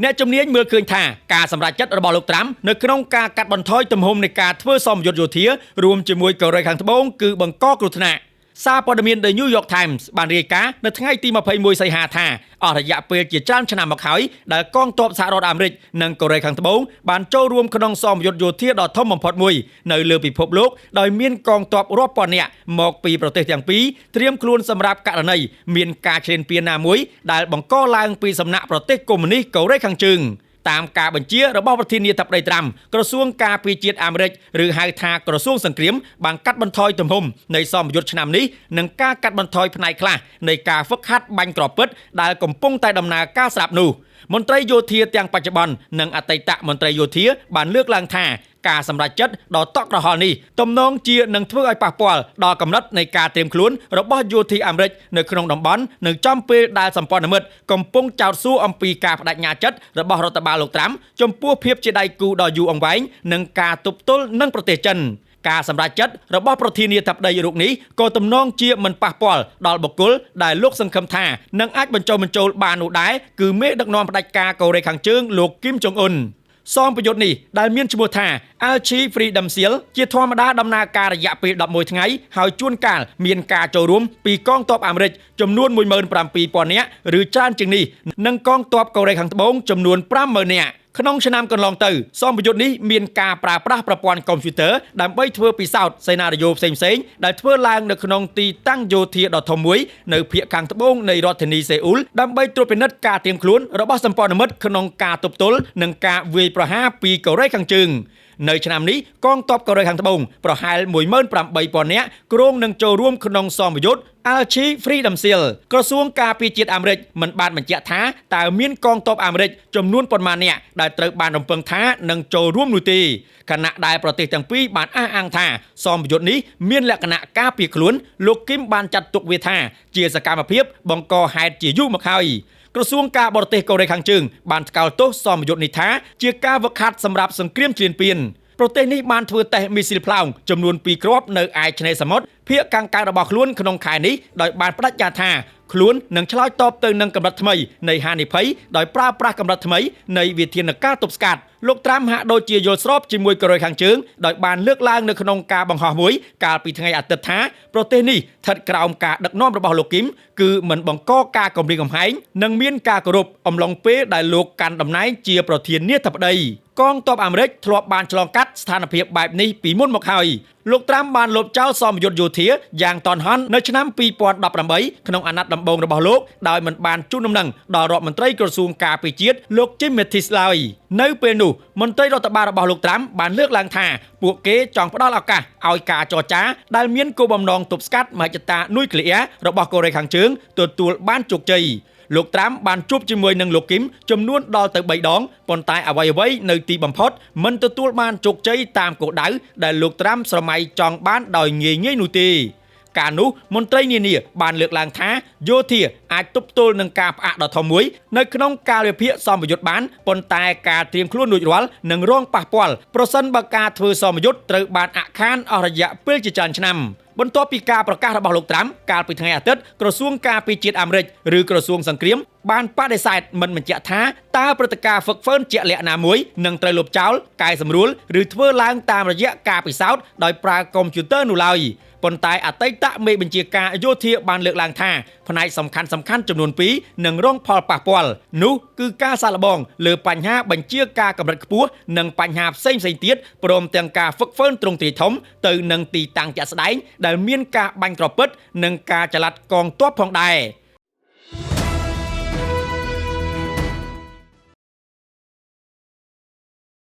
អ្នកជំនាញមើលឃើញថាការសម្រេចចិត្តរបស់លោកត្រាំនៅក្នុងការកាត់បន្ថយទំហំនៃការធ្វើសមយុទ្ធយោធារួមជាមួយកូរ៉េខាងត្បូងគឺបង្កគ្រោះថ្នាក់សារព័ត៌មាន The New York Times បានរាយការណ៍នៅថ្ងៃទី21សីហាថាអស់រយៈពេលជាច្រើនឆ្នាំមកហើយដែលកងទ័ពសហរដ្ឋអាមេរិកនិងកូរ៉េខាងត្បូងបានចូលរួមក្នុងសមយុទ្ធយោធាដ៏ធំបំផុតមួយនៅលើពិភពលោកដោយមានកងទ័ពរាប់ពាន់នាក់មកពីប្រទេសទាំងពីរត្រៀមខ្លួនសម្រាប់ករណីមានការឈ្លានពានណាមួយដែលបង្កឡើងពីសំណាក់ប្រទេសកុម្មុយនីសកូរ៉េខាងជើងតាមការបញ្ជារបស់ប្រធានាធិបតីត្រាំក្រសួងការពារជាតិអាមេរិកឬហៅថាក្រសួងសង្គ្រាមបានកាត់បន្ថយទំហំនៃសមយុទ្ធឆ្នាំនេះនិងការកាត់បន្ថយផ្នែកខ្លះនៃការហ្វឹកហាត់បាញ់គ្រាប់ពិតដែលកំពុងតែដំណើរការស្រាប់នោះមន្ត្រីយោធាទាំងបច្ចុប្បន្ននិងអតីតមន្ត្រីយោធាបានលើកឡើងថាការសម្រេចចិត្តដ៏តក់ក្រហល់នេះទំនងជានឹងធ្វើឲ្យប៉ះពាល់ដល់កម្រិតនៃការត្រៀមខ្លួនរបស់យោធាអាមេរិកនៅក្នុងតំបន់នៅចំពេលដែលសម្ព័ន្ធមិត្តកំពុងចោទសួរអំពីការបដិញ្ញាចិត្តរបស់រដ្ឋបាលលោកត្រាំចំពោះភាពជាដៃគូដ៏យូរអង្វែងនិងការទប់ទល់នឹងប្រទេសចិនការសម្រេចចិត្តរបស់ប្រធានាធិបតីរូបនេះក៏ទំនងជាមិនប៉ះពាល់ដល់បុគ្គលដែលលោកសង្ឃឹមថានឹងអាចបញ្ចុះបញ្ចូលបាននោះដែរគឺមេដឹកនាំផ្ដាច់ការកូរ៉េខាងជើងលោកគីមចុងអ៊ុនសមប្រយុទ្ធនេះដែលមានឈ្មោះថា Alchi Freedom Seal ជាធម្មតាដំណើរការរយៈពេល11ថ្ងៃហើយជួនកាលមានការចូលរួមពីកងទ័ពអាមេរិកចំនួន17000នាក់ឬច្រើនជាងនេះនិងកងទ័ពកូរ៉េខាងត្បូងចំនួន50000នាក់ក្នុងឆ្នាំកន្លងទៅសមប្រយុទ្ធនេះមានការប្រើប្រាស់ប្រព័ន្ធកុំព្យូទ័រដើម្បីធ្វើពិសោធន៍សេណារីយ៉ូផ្សេងៗដែលធ្វើឡើងនៅក្នុងទីតាំងយោធាដ៏ធំមួយនៅភាគខាងត្បូងនៃរដ្ឋធានីសេអ៊ូលដើម្បីត្រួតពិនិត្យការត្រៀមខ្លួនរបស់សម្ព័ន្ធមិត្តក្នុងការទប់ទល់និងការវាយប្រហារពីកូរ៉េខាងជើងនៅឆ្នាំនេះកងទ័ពកូរ៉េខាងត្បូងប្រហែល18000នាក់គ្រោងនឹងចូលរួមក្នុងសមយុទ្ធ Alchi Freedom Seal ក្រសួងការពារជាតិអាមេរិកមិនបានបញ្ជាក់ថាតើមានកងទ័ពអាមេរិកចំនួនប៉ុន្មាននាក់ដែលត្រូវបានរំពឹងថានឹងចូលរួមនោះទេខណៈដែលប្រទេសទាំងពីរបានអះអាងថាសមយុទ្ធនេះមានលក្ខណៈការពារខ្លួនលោកគីមបានចាត់ទុកវាថាជាសកម្មភាពបង្កហេតុជាយូរមកហើយក្រសួងការបរទេសកូរ៉េខាងជើងបានថ្កោលទោសសមយុទ្ធនេះថាជាការវឹកហាត់សម្រាប់សង្គ្រាមឈ្លានពានប្រទេសនេះបានធ្វើតេស្តមីស៊ីលផ្លោងចំនួន2គ្រាប់នៅឯឆ្នេរសមុទ្រភាគខាងកើតរបស់ខ្លួនក្នុងខែនេះដោយបានបដិញ្ញាថាខ្លួននឹងឆ្លើយតបទៅនឹងកម្រិតថ្មីនៃហានិភ័យដោយប្រើប្រាស់កម្រិតថ្មីនៃវិធានការទប់ស្កាត់លោកត្រាំហាក់ដូចជាយល់ស្របជាមួយកូរ៉េខាងជើងដោយបានលើកឡើងនៅក្នុងការបង្ហោះមួយកាលពីថ្ងៃអាទិត្យថាប្រទេសនេះស្ថិតក្រោមការដឹកនាំរបស់លោកគីមគឺមិនបង្កការគំរាមកំហែងនិងមានការគោរពអំឡុងពេលដែលលោកកាន់តំណែងជាប្រធានាធិបតីកងទ័ពអាមេរិកធ្លាប់បានឆ្លងកាត់ស្ថានភាពបែបនេះពីមុនមកហើយលោកត្រាំបានលុបចោលសមយុទ្ធយោធាយ៉ាងតន់ហន់នៅឆ្នាំ2018ក្នុងអាណត្តិដំបូងរបស់លោកដោយមិនបានជូនដំណឹងដល់រដ្ឋមន្ត្រីក្រសួងការពារជាតិលោកជីមមេធីសឡើយនៅពេលនោះមន្ត្រីរដ្ឋបាលរបស់លោកត្រាំបានលើកឡើងថាពួកគេចង់ផ្ដល់ឱកាសឲ្យការចរចាដែលមានគោលបំណងទប់ស្កាត់មហិច្ឆតានុយក្លេអ៊ែររបស់កូរ៉េខាងជើងទទួលបានជោគជ័យលោកត្រាំបានជួបជាមួយនឹងលោកគីមចំនួនដល់ទៅ3ដងប៉ុន្តែអ្វីៗនៅទីបំផុតមិនទទួលបានជោគជ័យតាមគោលដៅដែលលោកត្រាំស្រមៃចង់បានដោយងាយៗនោះទេកាលនោះមន្ត្រីនានាបានលើកឡើងថាយោធាអាចទប់ទល់នឹងការផ្អាកដ៏ធំមួយនៅក្នុងកាលវិភាគសមយុទ្ធបានប៉ុន្តែការត្រៀមខ្លួនរួចរាល់នឹងរងប៉ះពាល់ប្រសិនបើការធ្វើសមយុទ្ធត្រូវបានអាក់ខានអស់រយៈពេលជាច្រើនឆ្នាំបន្ទាប់ពីការប្រកាសរបស់លោកត្រាំកាលពីថ្ងៃអាទិត្យក្រសួងការពារជាតិអាមេរិកឬក្រសួងសង្គ្រាមបានបដិសេធមិនបញ្ជាក់ថាតើព្រឹត្តិការណ៍ហ្វឹកហ្វឺនជាក់លាក់ណាមួយនឹងត្រូវលុបចោលកែសម្រួលឬធ្វើឡើងតាមរយៈការពិសោធន៍ដោយប្រើកុំព្យូទ័រនោះឡើយប៉ុន្តែអតីតមេបញ្ជាការយោធាបានលើកឡើងថាផ្នែកសំខាន់ចំនួន2នឹងរងផលប៉ះពាល់នោះគឺការសាកល្បងលើបញ្ហាបញ្ជាការកម្រិតខ្ពស់និងបញ្ហាផ្សេងៗទៀតព្រមទាំងការហ្វឹកហ្វឺនទ្រង់ទ្រាយធំទៅនឹងទីតាំងជាក់ស្ដែងដែលមានការបាញ់គ្រាប់ពិតនិងការចល័តកងទ័ពផងដែរ។